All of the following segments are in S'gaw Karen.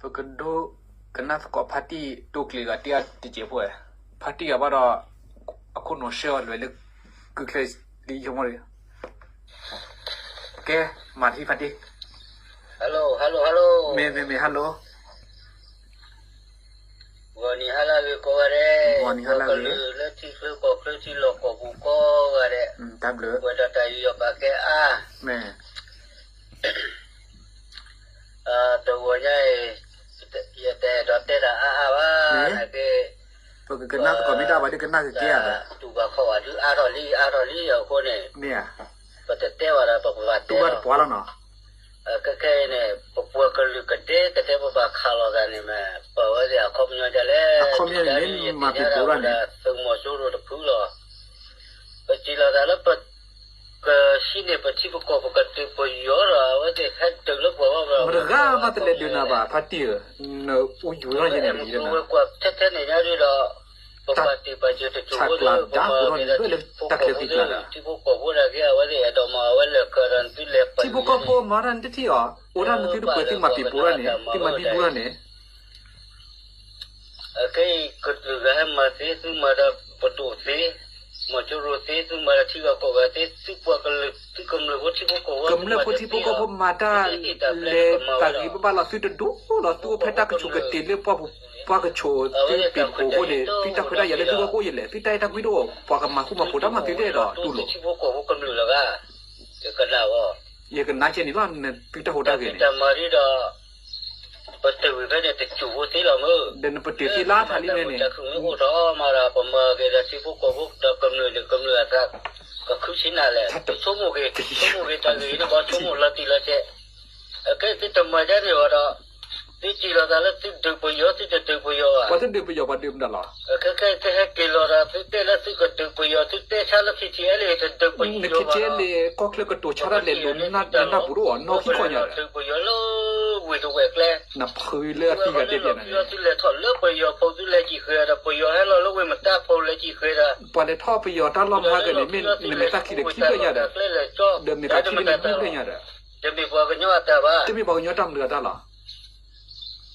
ပကဒိကနၣ်သကိးဖါတံၢ်တိကျ့ၤဂၤတံၢ်အါတစဲးဖိဝဲ, ဖါတံၢ်ဂၤဘၣ်ဒီး အခိၣ်နူာ်ဆှၢအီၤလွဲၤလၢကုၢ်ချၢလံယိမီၢ်ရံ, ကဲ, မၤတဟံၣ်ဖါတံၢ်, hello hello hello, မ့ၢ်မ့ၢ်မ့ၢ် hello, ဂီၤနံၤဟါလၢအဂ့ၤကိးဂၤဒဲး, ဂီၤနံၤဟါလၢအဂ့ၤ, လၢထံချၢကီၢ်ချၢထံလီၢ်ကီၢ်ပူၤကိးဂၤဒဲး, တၢ်ဘျုး, ပှဲၤဒီးတၢ်ယူးယီၣ်ပာ်ကဲအါ, မ့ၢ် တဂီၤညါအံၤ ယတအဲၣ်ဒိးတဲတၢ်အါအါဘၣ်, နာ်က့ ပကကနၣ်သကိးမ့ၢ်တၢ်ဘၣ်ဒီးကနၣ်ကကဲဧါ, တူၢ်ဘၣ်ခီၣ်ဘၣ်ဒုးအါထီၣ်လံအါထီၣ်လံအဃိန့ၣ်, မ့ၢ်ဧါ, ပတတဲဘၣ်ဒီးပကဘၣ်တဲလီၤ, ခဲခဲအံၤန့ၣ် ပပှၤကလုာ်ကဒဲကဒဲပဘၣ်ခးလိာ်သးန့ၣ်မ့ၢ် ပဝဲသ့ၣ်အခီပညီဒ်လဲၣ်, အခီပညီန့ၣ်မ့ၢ်မၤပံၤပိာ်ဒၣ်န့ၣ် သုးမီၤစိရိၤတဖုလီၤ, ပစံးလီၤသးလၢပ ကဟံးန့ၢ်ပထံပကီၢ်ပကတုးပယီၤဒီး အဝဲသ့ၣ်ဟဲဒုးလၢပှၤဘၣ်ဘၣ်, မတဂၤမးတလဲၤဒုးနၤဘၣ် ဖါတံၢ်ဧၢ, နအိၣ်ယူၤထီၣ်ယဲန့ၣ်, ဝဲကွၢ်ထဲထဲန့ၣ်ညါဒုးဒီး ပပာ်တံာ်ပာ်စၢၤတစိၢ်ဖိလၢ ပမၤက့ၤဒီးထံဖိကီၢ်ဖိလၢ ထံဖိကီၢ်ဖိဒၣ်က့ၤအဝဲသ့ၣ်အဲၣ်ဒိးမၤအဝဲလဲၤကဒီးနသုလဲၤပာ်, ထံဖိကီၢ်ဖိမၤတၢ်နတထံၣ်အီၤ, အိၣ်ဒၣ်နသုတပှဲၤသုမၤပံၤပိာ်ဒၣ်န့ၣ် သုမၤဒံဘူဒၣ်န့ၣ် အခဲအံၤ ကလုာ်ဂၤဟဲမၤသ့ သုမၤဒီးပဒိၣ်သ့, မီၤစိရိၤသ့, သုမၤဒီးထံဂၤကီၢ်ဂၤသ့, သုပှၤကလုာ် သုကမျၢၢ်ဖိထံဖိကီၢ်ဖိ, ကမျၢၢ်ဖိထံဖိကီၢ်ဖိမၤတၢ်လဲၤတၢ်ဂ့ၤဘၣ်ဘၣ်လီၤ, သုတဒိၣ်လီၤ, သုအိၣ်ဖဲတၢ်ကဆိၣ်ကတ့ၢ်လၢပှၤကဆိၣ်သုပံၤပိာ်အဃိန့ၣ် သုတၢ်ခွဲးတၢ်ယာ်လၢသုဂီၢ်ကအိၣ်ယလဲၣ်, သုတၢ်အဲၣ်တၢ်ကွံတအိၣ်, ပှၤကမၤဃူမၤဖိးတၢ်မးသုတအဲၣ်ဒိးတူၢ်လိာ် ယကနၣ်ကဲန့ၣ်လီၤ, သုတၢ်ဟူးတၢ်ဂဲၤန့ၣ် ပတုာ်ဝံၤဖဲန့ၣ် တစိၢ်ဖိသ့လီၤမ့ၢ်, ဒီးနပတုာ်သ့လါထးလံန့ၣ်, တၢ်ခုၣ်မ့ၢ်အိၣ်ထီၣ်မးဒီး ပမၤက့ၤဒီးထံဖိကီၢ်ဖိဒီးကမျၢၢ်န့ၣ် ကမျၢၢ်အသး ကခုဆံးနၤလဲၣ်, ဆိကမိၣ်က့ၤ, ဆိကမိၣ်က့ၤတၢ်ဂ့ၢ်အံၤန့ၣ် ဘၣ်ဆိကမိၣ်လီၤတံၢ်လီၤဆဲး, အခဲသုတမၤဒ်န့ၣ်ဘၣ်ဒီး, သုစံးလီၤသးလၢသုဒုးပယီၤ သုတဒုးပယီၤဘၣ်, ပှၤသုဒုးပယီၤပှၤဒုးမတၤလီၤ, အခဲခဲအံၤသုဟဲက့ၤလီၤဒီး သုတဲလၢသုကဒုးပယီၤ သုတဲဆါလၢ ခံထံၣ်အဲလ့ၣ် တဒုးပယီၤဘၣ်, နခ့ထံအဲလ့ၣ်ကီၢ်ချၢကတိၤဆါတၢ်လဲၤလိာ်နၢ်ပူၤတအိၣ် နီၣ်ခံခီညါဒီး ဒုးပယီၤလၢဝ့ၢ်တဝဲၢ်ကျဲ နဖုလၢအသံဂၤတဲပျဲနၤန့ၣ်, သုလဲၤထီၣ်လၢပယီၤဖိ သုလဲၤကံၣ်ဃဲဒီး ပယီၤဟဲလီၤလၢဝ့ၢ်မတၤဖိလဲၤကံၣ်ဃဲဒီး, ပှၤလဲၤထီၣ်ပယီၤတၢ်လီၢ်မဟါကန့ၣ် မ့ၢ်နမဲာ်သၣ်ခံဒီးခံဖျၢၣ်ညါဒီး, ဒီးမဲာ်သၣ်ခံဒီးမဲာ်သၣ်ခံဖျၢၣ်ညါဒီး, တမ့ၢ်ပှၤကညီအတၢ်ဘၣ်, တမ့ၢ်ပှၤကညီတၢ်မုာ်အတၢ်လီၤ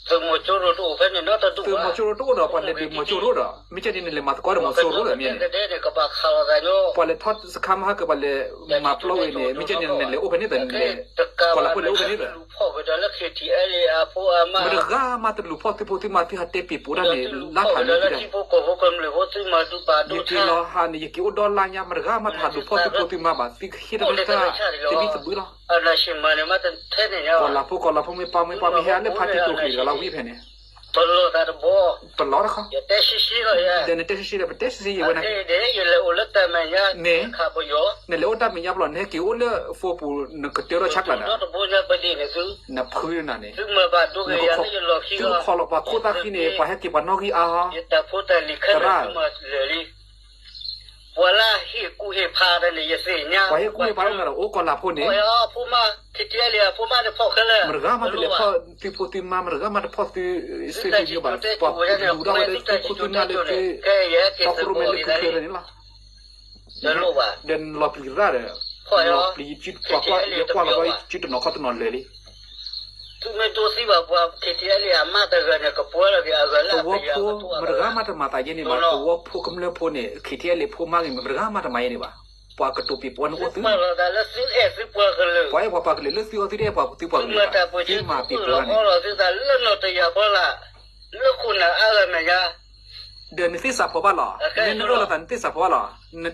သုးမီၤစိရိၤတအိၣ်ဖဲန့ၣ်နီတဒူၣ်ဘၣ်, သုးမီၤစိရိၤတအိၣ်ဒီး ပှၤလဲၤဒုးမီၤစိရိၤဒီး မ့ၢ်ကဲန့ၣ်နလဲၤမၤသကိးဒီးမီၤစိရိၤဒီးမ့ၢ်န့ၣ်, ပှၤလဲၤထီၣ်စခါမဟါက ပှၤလဲၤမၤပျီဝဲန့ၣ် မ့ၢ်ကဲန့ၣ်နလဲၤအိၣ်ဖဲန့ၣ်ဒီး နလဲၤ, ကီၢ်လၤဖိလဲၤအိၣ်ဖဲန့ၣ်ဒီး, မတဂၤမးတလူၤဖီၣ်သုဖိသုမါ သုဟးတဲပံၤပိာ်တၢ်န့ၣ် လါထးန့ၣ်ဒီး, ယက့ၤလီၤဟးန့ၣ် ယက့ၤအိၣ်ဒီလါညါ မတဂၤမးတဟးလူၤဖီၣ်သုဖိသုမါဘၣ် သုကဟ့ၣ်တၢ်တၢ်တဘံၣ်သဘုလီၤ ကီၢ်လၤဖိကီၢ်လၤဖိမ့ၢ်ပၢ်မ့ၢ်ပၢ်မ့ၢ်ဟဲလၢဖါတံၢ်တိာ်က့ၤတဂၤလီၤဝံၤဖဲန့ၣ်, ပလီၢ်တဘီ, ဒီးနတဲဆှံဆှံဒီး ပတဲဆှံဆှံယဝဲန့ၣ်, န့ၣ်, နလဲၤအိၣ်တၢ်မဲာ်ညါပျီ နဟဲက့ၤအိၣ်လၢအဖိပူၤ နကတၢၢ်ထီၣ်ဆါကျါဒီး, နဖုနၤန့ၣ်, သုကခီလီၤပှၤခိၣ်သၣ်ခံန့ၣ် ပှၤဟဲက့ၤပှၤနီၣ်ဂံၢ်အါဟီ, သရၣ် ပှၤလၢဟ့ၣ်ကူၣ်ဟ့ၣ်ဖးတၢ်န့ၣ် ယသ့ၣ်ညါ, ပှၤဟ့ၣ်ကူၣ်ဟ့ၣ်ဖးအိၣ်မးဒီး အိၣ်ကီၢ်လၤဖိန့ၣ်, မတဂၤမးတလဲၤဖီၣ်သုဖိသုမါ မတဂၤမးတဖီၣ်သု, သုသ့ၣ်သုယိဘၣ် ပှၤလူၤဒၣ်ဝဲလၢသုခိၣ်သုနၢ်လၢသု, တီခိၣ်ရိၣ်မဲလၢခုၣ်ချၢန့ၣ်လီၤ, ဒီးနလီၤပျံၤရၣ်ဒီး, နလီၤပျံၤယကွၢ်လီၤဘၣ်စုတနီၤခီတနီၤလၢာ်လံ သုမ့ၢ်ဒိသံဘၣ်ပှၤ ခံထံၣ်အဲလ့ၣ်အမါတဂၤန့ၣ် ကပှဲၤလီၤက့ၤအဂၤလၢအပယီၤကတိၤအဂၤ, သဝီဖိမတဂၤမးတမၤသးယဲန့ၣ်ဘၣ်, သဝီဖိကမျၢၢ်ဖိန့ၣ် ခံထံၣ်အဲလ့ၣ်ဖိမါဂ့ၤ မတဂၤမးတမၤယဲန့ၣ်ဘၣ်, ပှၤကတိၤပံၤပိာ်န့ၣ်အိၣ်သု, ပှၤအဲၣ်ပှၤပှၤကလုာ်လၢသုအီၤသုတအဲၣ်ပှၤသုပှၤကလုာ်ဘၣ်, သုမၤပံၤပိာ်န့ၣ်, လၢခိၣ်နၢ်အါဂၤမဲာ်ညါ ဒီးနသ့ၣ်စးဖီဘၣ်လီၤ, မ့ၢ်နအၢၣ်လီၤသးနသ့ၣ်စးဖီဘၣ်လီၤ, နတအိၣ်မးလၢ KNU တၢ်တီ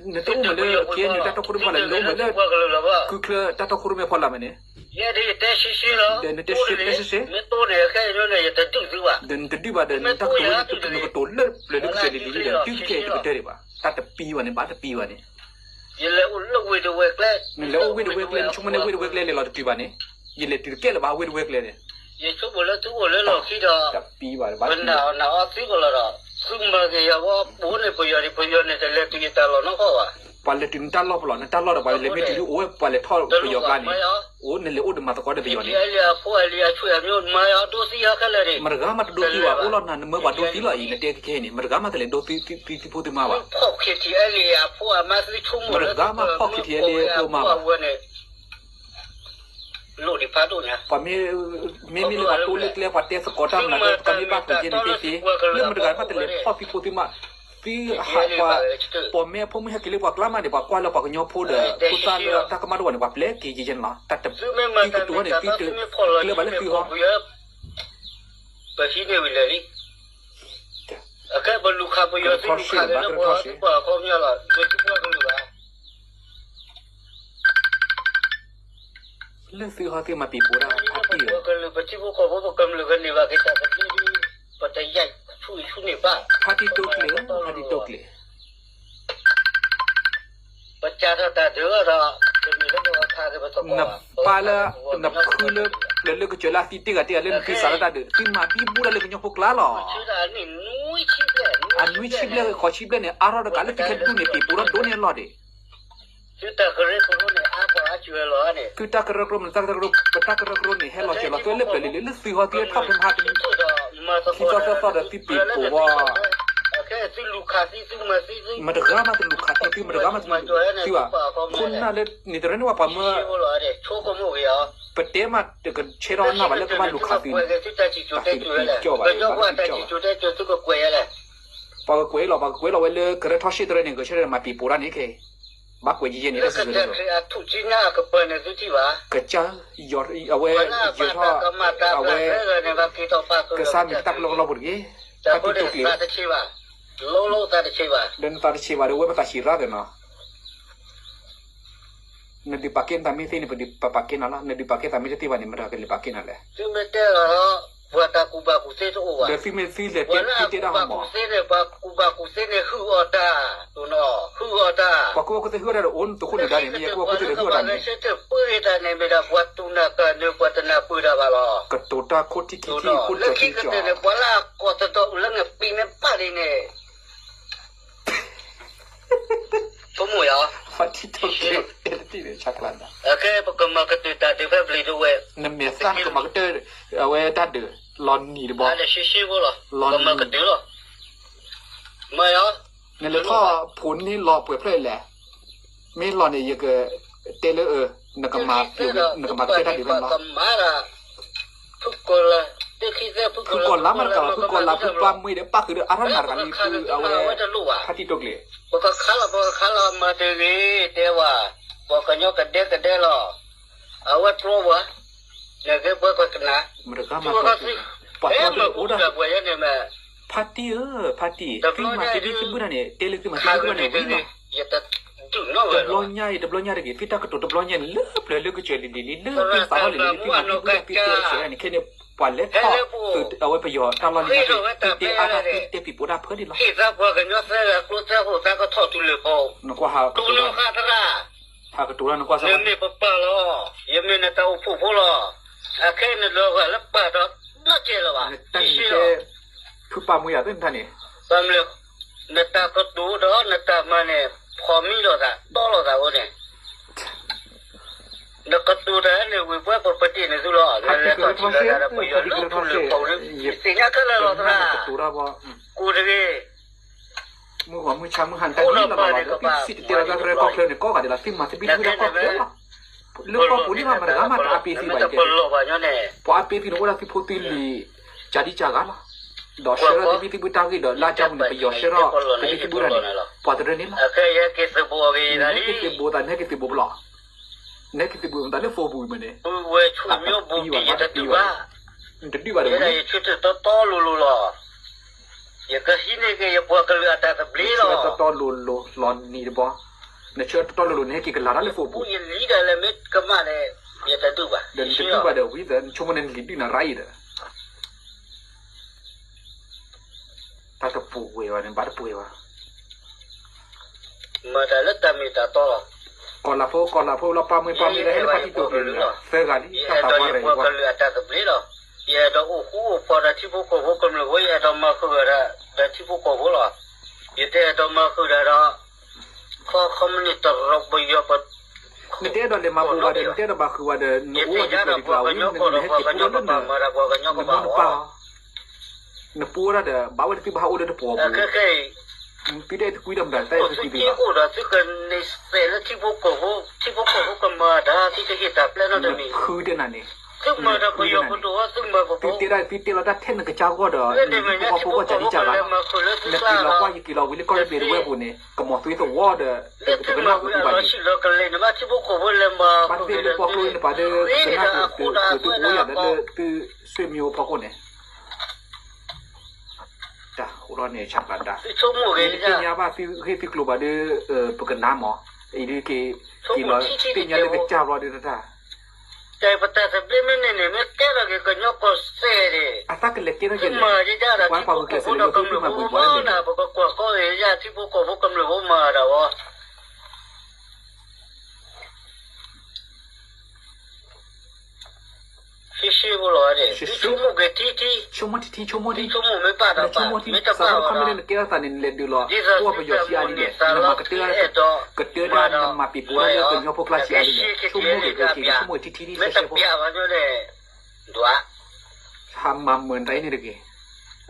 ခိၣ်ရိၣ်မဲဖီလာ် နအိၣ်မးလၢ ကုၢ်ချၢတၢ်တီခိၣ်ရိၣ်မဲဖီလာ်မ့ၢ်န့ၣ်, ဒီးနတဲဆှဲဆှဲ, ဒီးနတဒုးဘၣ်ဒီး နတၢ်ကတိၤလၢနကတိၤလၢပျၢၤလၢကစၢၤလံၤလံၤဒီး သုကကဲတကတၢၢ်ဒံးဘၣ်, တၢ်တပံၤဘၣ်န့ၣ် ဘၣ်တပံၤဘၣ်န့ၣ် နလဲၤအိၣ်ဝ့ၢ်တဝဲၢ်ကျဲ, နဆိကမိၣ်န့ၣ်ဝ့ၢ်တဝဲၢ်ကျဲလဲၤလီၤတတုၤဘၣ်န့ၣ်, ယလဲၤတုၤတကဲလၢၤဘၣ်ဝ့ၢ်တဝဲၢ်ကျဲန့ၣ်, ယဆိကမိၣ်လၢသုအိၣ်လၢလီၢ်ခံဒီး တပံၤဘၣ်ဘၣ်, ပနာ်အီၤနာ်အီၤသုကလီၤဒီး, သုမၤက့ၤယၤဝဲ ပအိၣ်န့ၣ်ပယီၤဒံး ပယီၤန့ၣ် တလဲၤတုၤယတၢ်လီၢ်နီတခီဘၣ်, ပှၤလဲၤတုၤနတၢ်လီၢ်ပလီၢ် နတၢ်လီၢ်ဒီး ပှၤလဲၤမ့ၢ်တုၤဒ်အိၣ်ဝဲ ပှၤလဲၤထီၣ်ပယီၤကျါန့ၣ်, အိၣ်နလဲၤအိၣ်ဒီးမၤသကိးဒီးပယီၤန့ၣ် မတဂၤမးတဒိသံဘၣ် အိၣ်လီၤနၤ နမၢပှၤဒိသံလီၤအံၤ နတဲကဲကဲန့ၣ် မတဂၤမးတလဲၤဒိသံ သုဖိသုမါဘၣ်, မတဂၤမးဖီၣ် KTLA အဖိအမါဘၣ် ပှၤမ့ၢ် မ့မ့ၢ်လၢပှၤတိၢ်လၢကျဲ ပှၤတဲသကိးတၢ်မနုၤ ပကမ့ၢ်ဘၣ်ကျိၤက့ၤန့ၣ်သ့သ့, လၢမတၤတဂၤမ့ၢ်တလဲၤဖီၣ်သုဖိသုမါ, သုဟးပှၤ, ပိာ်မ့ၢ်အဖိမုၣ်ဟဲက့ၤလၢပှၤကျါမးန့ၣ် ပှၤကွၢ်လၢပှၤကညီဖိဒီး ဖိသၣ်လၢတၢ်ကမၣ်တအိၣ်ဘၣ်န့ၣ် ပှၤပျဲက့ၤယဲန့ၣ်လီၤ. တၢ်တ, သုကတုၤအီၤန့ၣ် သုတကျၢၤဘၣ်လၢသုဟီ ပဟံးန့ၢ်ဝံၤလၢာ်လံ. အခဲပလူၤခးပယီၤ ပကထီၣ်ရှ့ၣ် သုလူၤခးက့ၤလၢပှၤ သုပှၤခီပညီလီၤ သုပှၤကလုာ်ဘၣ်. လၢသုဟီသုမၤပံာ်ပူၤဒၣ်ဖါတံၢ်ဧၢ, ပကလုာ်ပထံဖိကီၢ်ဖိ ပကမျၢၢ်ကန့ၢ်ဘၣ်က့ၤတၢ်သဘျ့ဒီး ပတယါဆူၣ်ဆူၣ်န့ၢ်ဘၣ်, ဖါတံၢ်တိကျဲၤ, ဖါတံၢ်တိကျဲၤ ပစးထီၣ်တၢ်ဒုးဒီး နပၢ်လၢ နဖုလၢ ပျၢၤလၢကစၢၤလၢအသံတ့ၢ်ဂၤတ့ၢ်ဂၤလၢနဖံစးလၢတၢ်ဒုး သုမၤဘံဘူဒၣ်လၢကညီဖိကျါလီၤ. အနွံဆံဘျဲၣ် ဃိးဆံဘျဲၣ်န့ၣ် အါထီၣ်တကးလၢသုခဲဒူၣ်န့ၣ် ပံာ်ပူၤထီၣ်ဒိၣ်န့ၢ်အလီၢ်ဒံး သုတၢ်ကရၢကရိန့ၣ် အါပှၤအါစှၤလီၤန့ၣ် သုတၢ်ကရၢကရိမ့ၢ်တၢ်ကရၢကရိ ပတၢ်ကရၢကရိန့ၣ် ဟဲလီၤစၢၤလီၤသွဲလၢပျၢၤလံလံ လၢသုဟီသုဟဲထီၣ်ဖဲမဟါတနံၤ ခံသီသၢသီဒီးသုပံာ်ပူၤဝဲ မတဂၤမးတလူၤခးသု သုမတဂၤမးတလူၤသုဘၣ် ခိၣ်နၢ်လၢန့ၣ်တရၢန့ၣ်ဝဲပှၤမၢ ပတဲမးတကဆဲထီၣ်နၢ်ဘၣ်လၢကဘၣ်လူၤခးသုန့ၣ် တၢ်သုတကၠီၣ်ဘၣ် တၢ်သုတကၠီၣ်ဘၣ် ပှၤကကွဲးလီၤ ပှၤကကွဲးလီၤဝဲလၢကရၢထီၣ်ရှ့ၣ်တရၢန့ၣ် ကဆၢထၢၣ်မၤပံာ်ပူၤတၢ်န့ၣ်ခဲ ဘၣ်ကွဲးယဲၢ်န့ၣ် တၢ်စံးဆၢ ကစၢ် အဝဲ ယၢၤထီၣ် အဝဲ ကစၢ်မ့ၢ်တၢ်ကလီကလီပူၤတဂ့ၤ တၢ်တံၢ်တိာ်ကျဲၤ ဒီးနသးတဆံးဘၣ် လၢနသးတဆံးဘၣ်ဒီး ဝဲပသးဆံးရၣ်သ့နီၤ နဒုးပာ်ကဲနသးမ့ၢ်သ့န့ၣ် ပဒုးပာ်ကဲနၤလီၤ နဒုးပာ်ကဲသးမ့ၢ်တသ့ဘၣ်န့ၣ် မတၤကလဲၤပာ်ကဲနၤလဲၣ် သုမ့ၢ်တဲလီၤ ပှၤတၢ်ကူၣ်ဘၣ်ကူၣ်သ့တအိၣ်ဘၣ် ဒီးသုမ့ၢ်သုလဲၤတဲ သုတဲဒၣ်ဟီမး ပှၤကူၣ်ဘၣ်ကူၣ်သ့န့ၣ် ဟုၣ်အီၣ်တၢ် တိၢ်နီၤ ဟုၣ်အီၣ်တၢ် ပှၤကူၣ်ဘၣ်ကူၣ်သ့ဟုၣ်အီၣ်တၢ်ဒီး အိၣ်နသုးခိၣ်နူာ်ဒါန့ၣ် မ့ၢ်ယဲကူၣ်ဘၣ်ကူၣ်သ့ဒီးဟုၣ်အီၣ်တၢ်န့ၣ် ပှၤကစၢ်တၢ်ပၢၢ်ဂ့ၤတၢ်န့ၣ် မ့ၢ်ဒၣ်ပှၤတူၢ်နၢ်ကၢၢ်နၢ ပှၤတနၢ်ပၢၢ်တၢ်ဘၣ်လီၤ ကတိၤတၢ်ခိၣ်ထံခံထံ ခိၣ်ကၠီၤထံကၠီၤ လၢခံကတၢၢ်န့ၣ် ပှၤလၢအကိးတဒီးအုၣ်လၢနပံၤန့ၣ်ပၣ်လံန့ၣ် ဖုမူယၤ ဖါတံၢ်တိာ်ကျဲၤ တဲတံၢ်န့ၣ် ဆါကျါနၤ ပကမၤကတၢၢ်တၢ်ဒုးဖဲပျံၤဒိဝဲၢ် နမဲာ်သၣ်နကမၤကတၢၢ် အဝဲတၢ်ဒုး လီၤနံၤတဘီ လီၤနံၤ မၤကတၢၢ်လီၤ မၤယၤ နလဲၤထီၣ်ဖိန့ၢ်လီၤပှဲၤဖျၢၣ်လဲၣ် မ့ၢ်လီၤန့ၣ် ယကတဲလၢအ နကမၤ နကမၤကတၢၢ်တၢ်ဒုးဖဲန့ၣ်လီၤ ဖုကီၢ်လါမးတကးလီၤ ဖုကီၢ်လါ ဖုပၢ်မွေးဒီးပၢ်ဃုာ်ဒီးအါထီၣ်နၤတဂၤလံ ဖုအဝဲ ဖါတံၢ်တိာ်ကျဲၤ ပကခးလီၤ ပကခးလီၤမၤတဂ့ၤ တဲဝဲ ပှၤကညီကဒဲကဒဲလီၤ အဝဲတြီဝဲ နကဲပှၤကနၣ် မတဂၤမၤတြီ ပှၤတြီတအိၣ်ဒၣ် ဖါတံၢ်ဧၢ ဖါတံၢ် သုမၤသဘံၣ်သဘုၣ်တၢ်န့ၣ် တဲလၢသုမၤသဘံၣ်သဘုၣ်တၢ်န့ၣ် ဝံၤလီၤ တဘျီညါအံၤ တဘျီညါတဂ့ၤ သုတၢ်ကတိၤတဘျီညါန့ၣ် လၢပျၢၤလၢကစၢၢ်လံၤလံၤလံ လၢသုသးထီၣ်လံၤလံၤလံ လၢသုမၤသဘံၣ်သဘုၣ်တၢ် သုတဲအဆၢန့ၣ် ခဲန့ၣ် ပှၤလဲၤထီၣ် အဝဲပယီၤတၢ်လီၢ်လံၤလံၤ သုတဲအါတၢ် သုတဲပံၤပိာ်တၢ်ဖၢဒံးလီၤ နကွၢ်ဟးကတိၤတၢ် ဟးကတိၤတၢ် နကွၢ်စ့ၢ် နမ့ၢ်ပပၢ်လီၤ ယမ့ၢ်နတၢ်အိၣ်ဖှိၣ်ဖိလီၤ အခဲအံၤနလီၤဂာ်လၢပၢ်ဒီး နီၢ်ကဲလၢၤဘၣ် နတၢ်န့ၣ်တဲ ဖုပၢ်မွေးယၤသ့ၣ်နတၢ်န့ၣ် နတၢ်ကတိၤဒီးနတၢ်မၤန့ၣ် ဖီမံလိာ်သး တီလိာ်သးဝဲန့ၣ် နကတိၤတၢ်န့ၣ်ဝံၤပှဲၤပပတ့ၢ်န့ၣ်သုလီၤ နလဲၤထီၣ်ထံၣ်လီၤတၢ်ဒီးပယီၤလၢထူလၢဖီၣ်လၢ ယသ့ၣ်ညါခဲလၢာ်လီၤသရၣ် ကိးတဂ့ၤ မုၢ်ဂီၤမုၢ်ဆါမုၢ်ဟါတၢ်ဒ်လီၤလီၤဒီး သုစံၣ်တဲၤတဲလီၤတၢ်ကရၢကီၢ်ချၢန့ၣ် ကိးဂၤဒဲးလီၤ သုမၤသဘံၣ်သဘုၣ်တၢ်ကီၢ်ချၢလီၤ လၢကီၢ်ပူၤန့ၣ်မး မတဂၤမးတအါပ့ၤသံဘၣ်အံၤတဲ ပှၤအါပ့ၤသံန့ၣ် အိၣ်ဒၣ်သုဖိသုလံၤ ကၢဒံကၢဂၤလီၤ ဒီးဆှၢထီၣ်သဘံၣ်သဘုၣ်တၢ်ဂ့ၢ်ဒီး လၢအကၢ်ပူၤန့ၣ် ပယီၤဆှၢထီၣ်သဘံၣ်သဘုၣ်တၢ်န့ၣ် ပှၤတရၢန့ၣ်လီၤ နဟဲက့ၤသဘိးသး နဟဲက့ၤသဘိးပလီၢ် နဟဲက့ၤသဘိးမတၤလၢ phone ပူၤမ့ၢ်န့ၣ် ပံၤဝဲ တဒုးဘၣ်ဒီးဝံၤ ယကဟံးန့ၢ်က့ၤယပှၤကလုာ်အတၢ်သဘျ့လီၤ တီတီလိၤလိၤ လီၤနံၤတဘီ နဆၢတီတီလိၤလိၤ နဟဲက့ၤကလၤတၢ်လၢ phone ပူၤ ယလံၤဒီးလဲၤမ့ၢ်ကမၣ်ဒီး ယတဒုးဘၣ် ဒီးနတဒုးဘၣ်ဒီးဝံၤ နဆိကမိၣ်န့ၣ်နလံၤဒုးနၤရါအံၤဒီး တၢ်တပူၤဝဲဘၣ်န့ၣ် ဘၣ်တပူၤဝဲဘၣ် မၤတၢ်လၢတၢ်မ့ၢ်တၢ်တီလီၤ ကီၢ်လၤဖိ ကီၢ်လၤဖိလီၤ ပၢ်မွေးပၢ်မွေးလၢဟဲလၢဖါတံၢ်တိာ်ကျဲၤန့ၣ် သၢဂၤလံ တၢ်သးပှၢ်ရဲၣ်အံၤဘၣ် ယအဲၣ်ဒိးအိၣ်ဃူအိၣ်ဖိးဒီးထံဖိကီၢ်ဖိကမျၢၢ်ဖိ ယအဲၣ်ဒိးမၤဃုာ်ဒီး ဒီးထံဖိကီၢ်ဖိလီၤ ယတအဲၣ်ဒိးမၤဃုာ်ဒီး ခီခီမ့ၢ်န့ၣ်တရီပယီၤပ နတအဲၣ်ဒိးလဲၤမၤဘူၣ်ဘၣ်ဒီး နတအဲၣ်ဒိးဘၣ်ဃုာ်ဘၣ်ဒီး နအိၣ်ဝဲဒ်ကျၢၤဒ်ကျၢၤဝံၤ နဟဲက့ၤပူၤဒီးလၢန နမိၢ်နပၢ် နပူၤဝဲဒၣ်ဒီး ဘၣ်ဝဲဒၣ်သုဘၣ်ဟးအိၣ်လၢတပှီၤပူၤ သုတအဲၣ်သုကွံဒီးမတၤ တအဲၣ်သုကွံသုလီၤ. အိၣ်ဒီးသုကန့ၢ်စဲးလၢထံဖိကီၢ်ဖိ, ထံဖိကီၢ်ဖိကမၤတၢ် သုတဟ့ၣ်တၢ်ပျဲနီတမံၤ, နဖုဒဲနၤန့ၣ်, သုမၤဒီးပယီၤပဒိၣ်ဝဲ သုမၤကဖိ, သုတဲလီၤတၢ်ထဲနကစၢ်ဂီၢ်ဒီး နဟံၣ်ဖိဃီဖိဂီၢ်စးဒံးစးဂၤလံ, နက့ၤလီၤကွၢ်ယက့ၤလီၤဝံၤလၢကီၢ်ရ့ၣ်ဘ့ၣ်တဝဲၢ်ပူၤန့ၣ် ကမီၤသွ့သဝီဒီး သုမၤဝံၤအလီၤဆံးလီၤကလဲာ်န့ၣ် ဘၣ်ထံဖိကီၢ်ဖိလဲၤမၤ ပှၤတသ့ၣ်လၢပှၤကျိန့ၣ် ပှၤဒၣ်ကနၢ်ဟူသုအိၣ်ယၤလၢသုဆွေမျိုးဖီခိၣ်န့ၣ် တၢ်ဃိလီၤန့ၣ် ဆၢကဒါ, ယသ့ၣ်ညါဘၣ်သုဟ့ၣ်သုကျိၤဘၣ်ဒီး ပကနၣ်မး, အံၤဒုးက့ၤလီၤသ့ၣ်ညါလၢကစၢ်ဘျီဒီးတၢ် တၢ်ပတၢ်သဘျ့မ့ၢ်န့ၣ်န့ၣ် မ့ၢ်ကဲထီၣ်က့ၤကညီကီၢ်စဲၣ်န့ၣ်, အသးကလဲၤကဲထီၣ်က့ၤန့ၣ် ပှၤပှၤဂုာ်ကျဲးစၢးလၢသုမၤဘှံးဘှီန့ၣ် ပကကွၢ်ကီၢ်ဂ့ၤယၢ်ထံဖိကီၢ်ဖိကမျၢၢ်ဖိမၤတၢ်ဝဲ ရှဲရှဲဖိလီၤန့ၣ် ဆိကမိၣ်က့ၤထံထံ, ဆိကမိၣ်ထံထံ ဆိကမိၣ်ထံ, ဆိကမိၣ်မ့ၢ်ဘၣ်ဒီးဘၣ်, မ့ၢ်တဘၣ်ဒီး နကဲထီၣ်သးန့ၣ် နလဲၤဒုးလီၤ အိၣ်ပယီၤဆံးအါလံလဲၣ်, နမၤကတၢၢ်, ကတၢၢ်တၢ် နမၤပံၤပူၤတၢ်လၢကညီဖိကျါဆံးအါလံလဲၣ်, ဆိကမိၣ်က့ၤက့ၤ ဆိကမိၣ်ထံထံ ရှဲရှဲဖိ ဟးမၤမုာ်နတၢ်အံၤန့ၣ်တဂ့ၤ,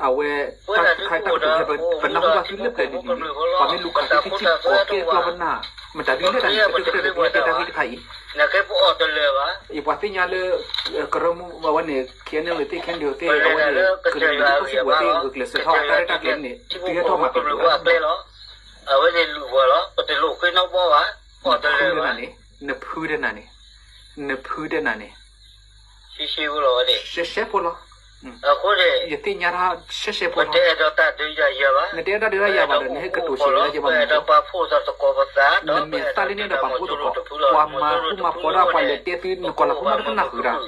အဝဲ တၢ်ခါတၢ်ကတိၤဖဲ ပနၢ်ဟူဘၣ်သုလၢပျၢၤဒ်န့ၣ်, ပှၤမ့ၢ်လူၤခးသုထံထံ ပှၤကဲကျီပနၢ်, မတၤဒုးလဲၣ်တၢ်န့ၣ် ပတၢၢ်ကတၢၢ်တပူၤဟဲကဲတၢ်ဂ့ၢ်တခါအံၤ, အံၤပှၤသ့ၣ်ညါလၢ ကရၢမိၢ်ဝဲန့ၣ် ခ့ၣ်အဲၣ်ယူၣ်လ့ၣ်သ့ၣ် ခ့ၣ်အဲၣ်ယူၣ်လ့ၣ်သ့ၣ် အဝဲန့ၣ် ကရၢမိၢ်သ့ၣ် ကစၢၢ်ထီၣ်တၢ်ရဲၣ်တၢ်ကျဲၤန့ၣ် သုဟဲထီၣ်မၤပံၤပူၤလၢအကျဲလီၤ, အဝဲန့ၣ်လူၤပှၤလီၤ ပတလိၣ်ဃ့နီၣ်ဘီဘၣ်, နဖုဒဲနၤန့ၣ်, နဖုဒဲနၤန့ၣ်, နဖုဒဲနၤန့ၣ် ရှဲရှဲဖိလီၤ, အဃိန့ၣ် ယသ့ၣ်ညါတၢ်ရှဲရှဲဖိလီၤ, နတအဲၣ်ဒိးတၢ်ဒုးယၤယၤဘၣ်, နတအဲၣ်ဒိးတၢ်ဒုးတၢ်ယၤဘၣ်ဒီး နဟဲကတိၤဆံးဝဲဒၣ်က့ၤဘၣ်မး, နမဲာ်သၣ်လၢန့ၣ်ဒီးပာ်ဖှိၣ်သကိး, ပှၤမၤဃူမၤဖိးတၢ် ပှၤလဲၤတဲသု နကိးလီၤဖိမးတကနၣ်ဃုာ်တၢ်,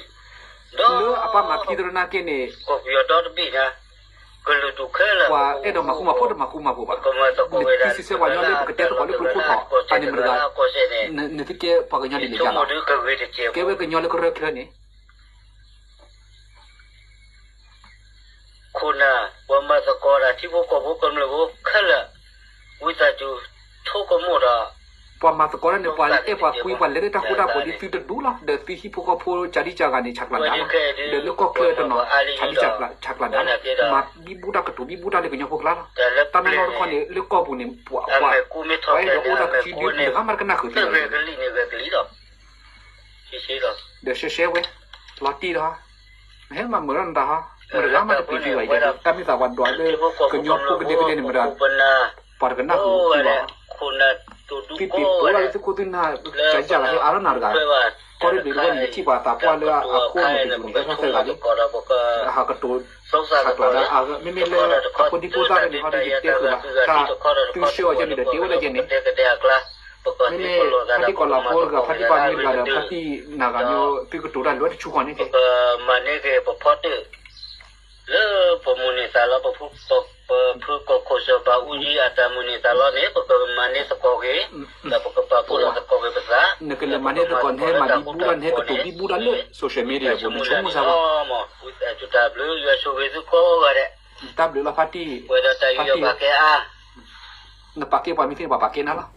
လၢအပှၤမၤခံသရၣ်နာ်က့န့ၣ် ပှၤအဲၣ်ဒိးမၤဃူမၤဖိးတမၤဃူမၤဖိးဘၣ်, နသုစံးဆၢပှၤကညီလၢပကတဲသကိးလၢကျိခိၣ်ထီၣ် အန့ၣ်မတၤတဂၤ, နသုကဲပှၤကညီဒ်လဲၣ်ယၤလီၤ, ကဲဝဲကညီလၢကရၢချၢန့ၣ် ခိၣ်နၢ် ပှၤမၤသကိးတၢ်ထံဖိကီၢ်ဖိကမျၢၢ်ဖိခဲလၢာ် ဝံသးစူၤ ဆိကမိၣ်ဒီး ပှၤမၤသကိးတၢ်န့ၣ် ပှၤအဲၣ်ပှၤကွံ ပှၤလဲၤလၢတၢ်ဃူတၢ်ဖိးဒ်သုတဒူလီၤ, ဒီးသုဟံၣ်ဖိဃီဖိ ကၢ်ဒံကၢ်ဂၤန့ၣ် ဆးကျးဒၣ်, ဒီးလၢကီၢ်ချၢတနီၤ ဆးဒံဆးကျးဒၣ်, မၤဘံဘူတၢ်ကတိၤဘံဘူတၢ်လၢကညီဖိကျါလီၤ, တၢ်နီၢ်နီၢ်တခီန့ၣ် လၢကီၢ်ပူၤန့ၣ် ပှၤအဲၣ်ဒိးအိၣ်တၢ်ကစုဒု တဂၤမးတကနၣ်ဃုာ်သုလီၤ ဒီးရှဲရှဲဝဲ, လီၤတံၢ်ဒီး, နဟဲမၤမုာ်ထီၣ်နတၢ်ဟီ, မတဂၤမးတပျံၤသုဘၣ်အံၤဒီး တၢ်မ့ၢ်သးပှၤဒွးလၢ ကညီဖိကဒဲကဒဲန့ၣ်မတၤ, ပှၤတကနၣ်ဃုာ်သုဘၣ်, သုပ့ၤပိာ်ဒၣ်လၢသုခိၣ်သုနၢ် ကၢ်ကၢ်လၢဟဲအါထီၣ်နၤတဂၤ, ကီၢ်ရ့ၣ်ဘျံးတဝဲန့ၣ် ယထံၣ်ပှၤသးပှၢ်လၢအခိၣ်န့ၣ်တဒူၣ်န့ၣ် ဟဲထီၣ်သၢဂၤလံ, ဟးကတိၤ ဆးကျးဒၣ်, မ့မ့ၢ်လၢ အဖိဒံဖိသၣ်ဖဲန့ၣ်ဟီဒီး ယတဲဃုာ်ဘၣ်, တၢ်သုဆှၢအီၤယဲန့ၣ်ဒီး တ့ဝဲဒၣ်ယဲန့ၣ် မ့မ့ၢ်ဖါတံၢ်ကီၤလၤဖိတဂၤ ဖါတံၢ်ပာ်မံတဂၤဒီး ဖါတံၢ်နၤဂၤမ့ၢ် သုကတိၤတၢ်လၢတဆူဃီန့ၣ်က့, လၢပမုၢ်န့ၢ်သးလီ ပဖုကီၢ်ခိၣ်စီၤဘးအူကၠံအတၢ်မုၢ်န့ၢ်သးလီန့ၣ် ပကမၤန့ၢ်သကိးက့ၤ, ဒီးပကပာ်ဖှိၣ်လီၤသကိးက့ၤပသး, နကလဲၤမၤန့ၢ်သကိး နဟဲမၤဘံဘူတၢ် နဟဲကတိၤဘံဘူတၢ်လၢ social media ပူၤ နဆိကမိၣ်စၢ်ဘၣ်, တၢ်ဘျုးလီၤဖါတံၢ်, တၢ်ဘျုးလီၤဖါတံၢ်, နပာ်ကဲပှၤမ့ၢ်သ့ၣ်န့ၣ် ပှၤပာ်ကဲနၤလီၤ.